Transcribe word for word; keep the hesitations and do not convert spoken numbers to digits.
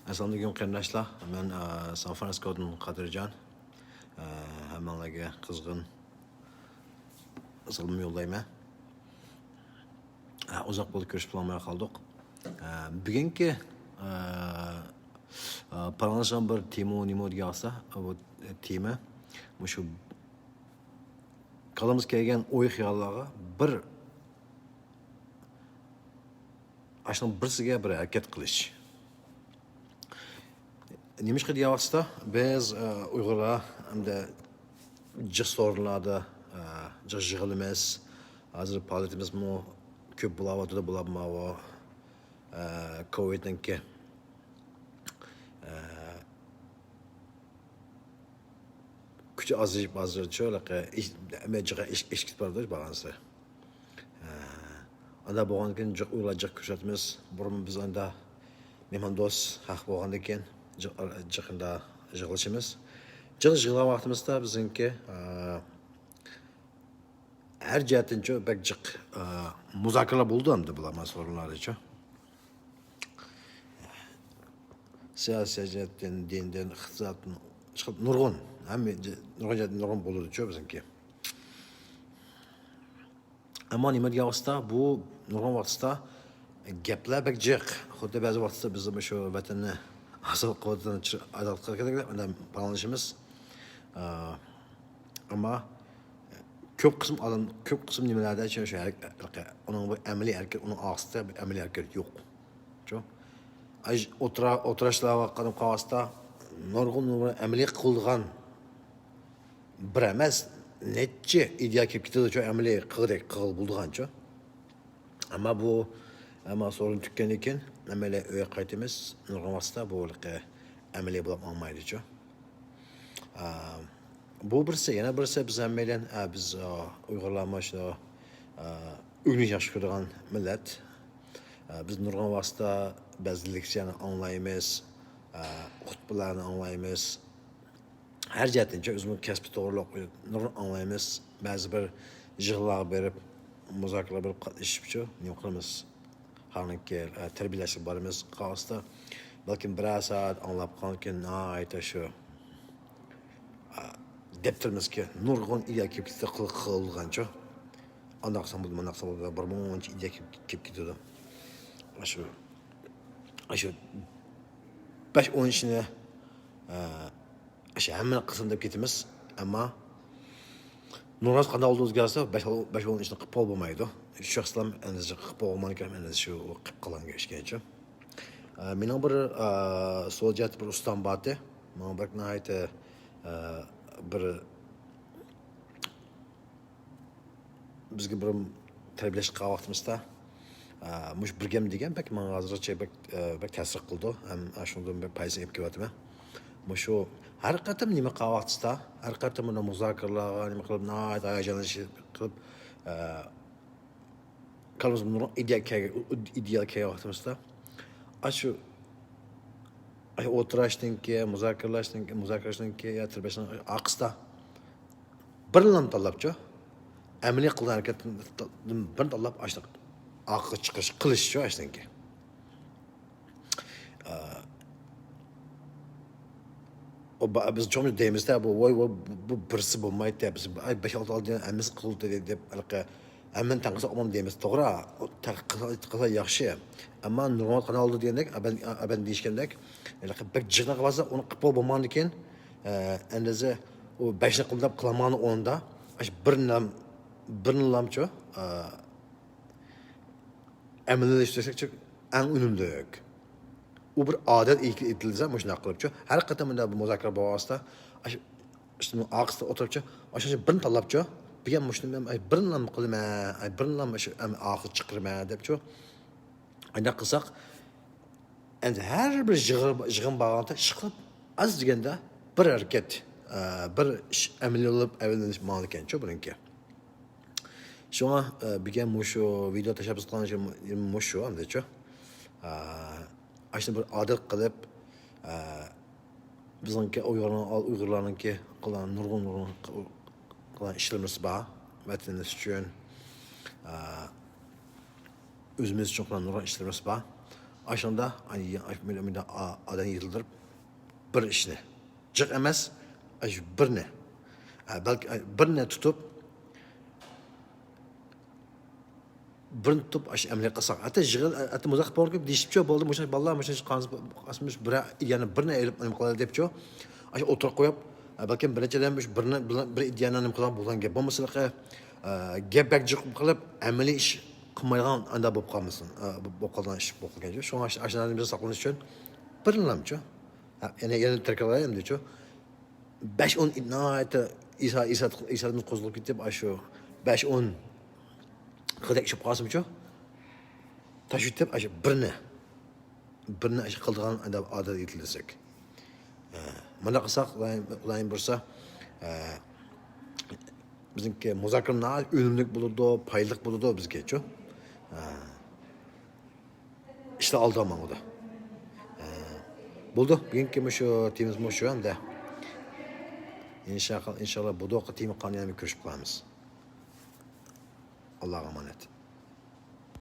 ئەسسالامۇئەلەيكۇم قېرىنداشلار، مەن، ئە، سان فرانسىسكودىن قادىرجان. ئە، ھەممىڭلارگە قىزغىن سالام يوللايمەن. ئە، ئۇزاق بولدى كۆرۈشۈپ بولالماي قالدۇق. ئە، بۈگۈنكى، ئە، ئە، پاراڭلىشىدىغان بىر تېما نېمە دېگەن بولسا، بۇ تېما مۇشۇ كاللىمىزغا كەلگەن ئوي خىياللارغا بىر ئاشۇنىڭ بىرسىگە بىر ھەرىكەت قىلىش. نېمىشقا دېگەن ۋاقىتتا بىز، ئە، ئۇيغۇرلار ئەمدى جىق سورۇنلاردا، ئە، جىق يىغىلىمىز. ھازىر پائالىيىتىمىزمۇ كۆپ بولاۋاتىدۇ، بولۇپمۇ ئە، كوۋىدنىڭكى، ئە، كۈچى ئازىيىپ، ئازىيىپ شۇ، ئىش، ئەمەلىيەت جىق ئىش، ئىش كېتىپ بارىدۇ بارغانسېرى. ئە، ئاندا بولغاندىن كېيىن جىق ئۇيغۇرلار جىق كۆرۈشۈۋاتىمىز. بۇرۇن بىز ئاندا مېھماندوست ھەق بولغاندىن كېيىن جىق، جىقىندا يىغىلىشىمىز. جىق يىغىلغان ۋاقتىمىزدا بىزنىڭكى، ئە، ھەر جەھەتتىنچۇ بەك جىق، ئە، مۇزاكىرىلەر بولدى ئەمدى بۇلار مانا سورۇنلاردىچۇ. سىياسىي جەھەتتىن، دىندىن، ئىقتىسادتىن، نۇرغۇن، ھەممە جە-، نۇرغۇن جەھەتتىن نۇرغۇن بولىدىچۇ بىزنىڭكى. ئەمما نېمە دېگەن ۋاقىتتا، بۇ نۇرغۇن ۋاقىتتا گەپلەر بەك جىق. خۇددى بەزى ۋاقىتتا بىز مۇشۇ ۋەتەننى ئازاد قىلىۋاتىدىغان، ئازاد قىلىۋاتىدىغان پاراڭلىشىمىز. ئە، ئەمما كۆپ قىسىم ئادەم، كۆپ قىسىم نېمىلەردە شۇ، شۇ ھەرىكەت، ئۇنىڭ بىر ئەمەلىي ھەرىكەت، ئۇنىڭ ئارقىسىدا بىر ئەمەلىي ھەرىكەت يوق. شۇ. ئاي، ئوتتۇرا-، ئوتتۇراشلارغا قاراپ قالسا، نۇرغۇن، نۇرغۇن ئەمەلىي قىلىدىغان بىر ئەمەس، نەچچە ئىدىيە كېلىپ كېتىدۇ، شۇ ئەمەلىي قىلغۇدەك، قىلغىلى بولىدىغان، شۇ. ئەمما بۇ، ئەمما سورۇن تۈگىگەندىن كېيىن، ئەمەلىي ئۆيگە قايتىمىز، نۇرغۇن ۋاقىتتا بۇ ھېلىقى ئەمەلىي بولۇپ ماڭمايدۇچۇ. ئا، بۇ بىرسى، يەنە بىرسى بىز ھەممەيلەن، ئا، بىز، ئا، ئۇيغۇرلارمۇ شۇ، ئا، ئۆگىنىش ياخشى كۆرىدىغان مىللەت. ئا، بىز نۇرغۇن ۋاقىتتا بەزى لېكسىيەنى ئاڭلايمىز، ئا، خۇتبىلەرنى ئاڭلايمىز. ھەر جەھەتتىنچە ئۆزىمىز كەسپى توغرۇلۇق نۇرغۇن ئاڭلايمىز. بەزى بىر يىغىنلارغا بېرىپ، مۇزاكىرىلەرگە بېرىپ قاتنىشىپچۇ، نېمە قىلىمىز؟ ھارنىڭكى، ئە، تەربىيەلەشكە بارىمىز. قالسا، بەلكىم بىرەر سائەت ئاڭلاپ قالغاندىن كېيىن ناھايىتى شۇ، ئە، دەپتىرىمىزگە نۇرغۇن ئىدىيە كېلىپ كېتىدۇ، قىل-، قىلغانچۇ. ئانداق قىلساڭ بولىدۇ، مانداق قىلساڭ بولىدۇ، بىر مۇنچە ئىدىيە كېلىپ، كېلىپ كېتىدۇ. ئاشۇ، ئاشۇ بەش ئون ئىشنى، ئە، ئاشۇ ھەممىنى قىلسۇن دەپ كېتىمىز. ئەمما نورمال قانداق بولدى ئۆزگەرسە، بەش، بەش ئون ئىشنى قىلىپ بولمايدۇ. شۇ ئەسلام ئەندىزە قىلىپ بولمايدىكەن، ئەندىزە شۇ قىلىپ قالغان ئىشكەنچۇ. ئە، مېنىڭ بىر، ئە، سول جەھەتتە بىر ئۇستام بارتى. ماڭا بەك ناھايىتى، ئە، بىر بىزگە بىر تەربىيەلەشكە قالغان ۋاقتىمىزدا، ئە، مۇشۇ بىر گەپ دېگەن بەك ماڭا ھازىرغىچە بەك، ئە، بەك تەسىر قىلىدۇ. ھەم ئاشۇنىڭدىن بىر پايدىسىنى ئېلىپ كېلىۋاتىمەن. مۇشۇ ھەر قېتىم نېمە قىلغان ۋاقتىدا، ھەر قېتىم بۇنداق مۇزاكىرىلەرگە نېمە قىلىپ، ناھايىتى ھاياجانلىنىش قىلىپ، ئە، كاللىمىزغا نۇرغۇن ئىدىيە كەلگەن، ئىدىيە كەلگەن ۋاقتىمىزدا، ئاشۇ، ئاشۇ ئولتۇراشتىن كېيىن، مۇزاكىرىلەشتىن كېيىن، مۇزاكىرىلەشتىن كېيىن يا تىربەشنىڭ ئارقىسىدا بىرنىلا تاللاپچۇ، ئەمەلىي قىلغان ھەرىكەتتىن بىرنى تاللاپ، ئاشۇنداق ئارقىغا چىقىرىش قىلىشچۇ، ئاشۇنىڭكى. ئا، ئۇ با-، بىز چوقۇم دەيمىز-دە، بۇ، ۋاي، ۋاي، بۇ، بۇ بىرسى بولمايدۇ، بىز، ئاي، بەش-ئالتە ئالدى ھەممىسى قىلدى دەپ، ھېلىقى ھەممىنى تەنقىد قىلساق ئومۇم دەيمىز، توغرا، ئۇ تەنقىد قىلسا، قىلسا ياخشى. ئەمما نۇرغۇن قانالدا دېگەندەك، ئەبەن-، ئەبەن دېيىشكەندەك، ھېلىقى بەك جىقنى قىلىۋالسا، ئۇنى قىلىپ بولمىغاندىن كېيىن، ئە، ئەندىزە ئۇ بەشنى قىلدى دەپ قىلالمىغان ئورنىدا، ئاشۇ بىرنىلا، بىرنىلامچۇ، ئە، ئەمەلىيلەشتۈرسەكچۇ ئەڭ ئۈنۈملۈك. ئۇ بىر ئادەت ئېيتىلسە مۇشۇنداق قىلىپچۇ. ھەر قېتىم مۇنداق بىر مۇزاكىرە بولغان ۋاقىتتا، ئاشۇ ئۈستىنىڭ ئارقىسىدا ئولتۇرۇپچۇ، ئاشۇ بىرنى تاللاپچۇ، بۈگۈن مۇشۇنى مەن، ئاي، بىرنىلا قىلىمەن، ئاي، بىرنىلا شۇ ئەم-، ئارقىغا چىقىرىمەن دەپچۇ. ئانداق قىلساق، ئەمدى ھەر بىر يىغىن، يىغىن بارغاندا ئىشقىلىپ ئاز دېگەندە بىر ھەرىكەت، ئە، بىر ئىش ئەمەلىي بولۇپ ئەمەلىيلىشىپ ماڭىدىكەنچۇ بۇنىڭكى. شۇڭا، ئە، بۈگۈن مۇشۇ ۋىدېئو تەشەببۇس قىلغان ئىشىم مۇشۇ ئەمدىچۇ. ئە، ئاشۇنى بىر ئادەت قىلىپ، ئە، بىزنىڭكى ئۇيغۇرنىڭ، ئۇيغۇرلارنىڭكى قىلغان نۇرغۇن، نۇرغۇن قىلغان ئىشلىرىمىز بار. ۋەتىنىمىز ئۈچۈن، ئە، ئۆزىمىز ئۈچۈن قىلغان نۇرغۇن ئىشلىرىمىز بار. ئاشۇندا ئادەم يېتىلدۈرۈپ بىر ئىشنى، جىق ئەمەس، ئاشۇ بىرنى، بەلكى بىرنى تۇتۇپ، بىرنى تۇتۇپ ئاشۇ ئەمەلىي قىلساق، ھەتتا يىغىن، ھەتتا مۇزاكىرە بولۇپ دېيىشىپچۇ، بولدى، مۇشۇ بالىلار مۇشۇ قانۇن، بىر ئىدىيەنى بىرنى ئېلىپ نېمە قىلايلى دەپچۇ، ئاشۇ ئوتتۇرىغا قويۇپ، بەلكىم بىر نەچچە ئادەم مۇشۇ بىرنى، بىر ئىدىيەنى نېمە قىلغان بولغان گەپ بولمىسىلىقى، گەپ بەك جىق قىلىپ ئەمەلىي ئىش قىلمايدىغان ئاندا بولۇپ قالمىسۇن، بولۇپ قالغان ئىش بولۇپ قالغان. شۇڭا ئاشۇ، ئاشۇ نەرسىدىن ساقلىنىش ئۈچۈن بىرنىمچۇ، يەنە، يەنە تەكرارلايمەنچۇ، بەش ئون ناھايىتى ئېسا-، ئېسا-، ئېسادىن قوزغىلىپ كېتىپ، ئاشۇ بەش ئون قىلدەك ئىش بولۇپ قالسىمچۇ، تاشلىۋېتىپ، ئاشۇ بىرنى، بىرنى ئاشۇ قىلىدىغان ئادەم، ئادەم يېتىلدۈرسەك. ھە، مۇنداق قىلساق، خۇدايىم، خۇدايىم بۇيرۇسا، ھە، بىزنىڭكى مۇزاكىرە ناھايىتى ئۈنۈملۈك بولىدۇ، پايدىلىق بولىدۇ بىزگىچۇ. ھە. ئىشلار ئالدىغا ماڭىدۇ. ھە. بولدى، بۈگۈنكى مۇشۇ تېمىمىز مۇشۇ ئەمدى. ئىنشا-، ئىنشاللا بۇدۇققا تېما قانۇن يەنە كۆرۈشۈپ قالىمىز. ئاللاغا ئامانەت.